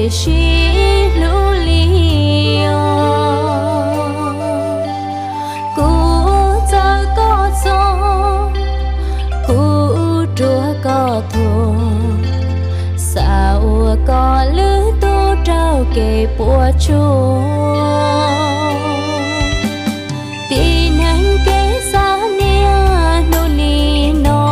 sib hlub li os. Kuv txhawb koj txog, kuv ruam koj thuam, xav ua koj lwm tus raug kev puas tsuaj. Tib neeg kev xav niaj hnub nim no,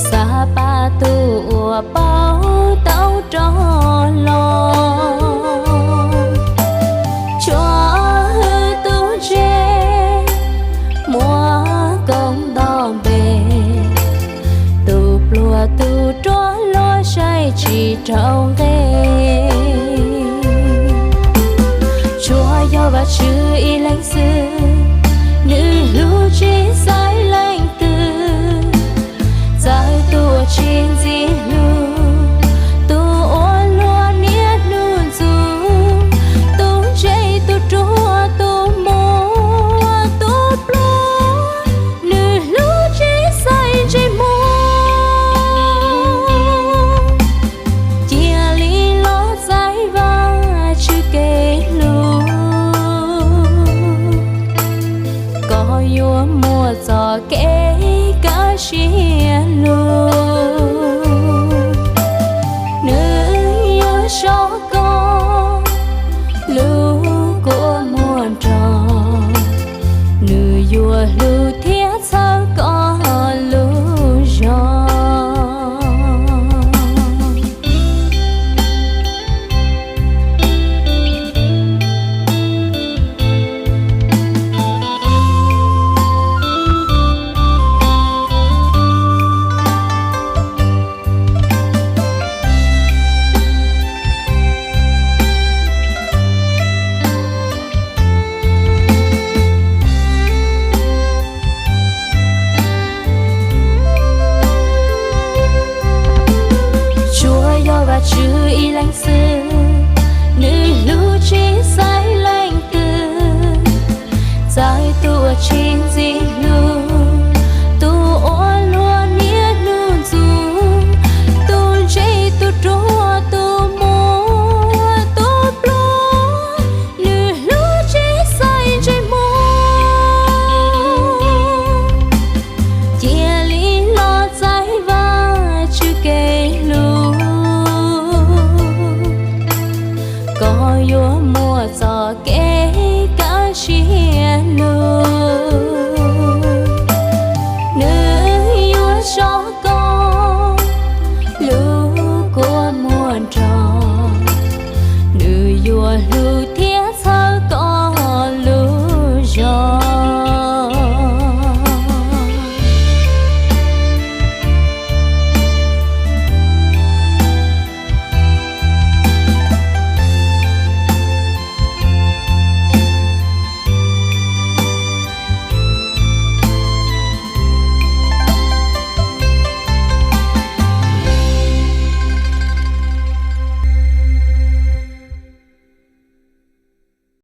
xav pab tus uas paub tau rov los. Tshuav hwj tus ntse, muaj koob nto npe, tus pluag tus ruam luag saib tsis raug nqe. Tsuas yog Vajtswv ib leeg xwb, nws hlub tsis xaiv leej twg. Txawm tus uas tsis ntxim hlub, tus uas luag niaj hnub ntxub, tus ntse tus ruam tus muaj tus pluag, nws hlub tsis xaiv ntsej muag. Cia li los txais Vajtswv kev hlub, koj yuav muaj txoj kev kaj siab lug. Nws yuav soj koj lub kua muag nrog, nws yuav hlub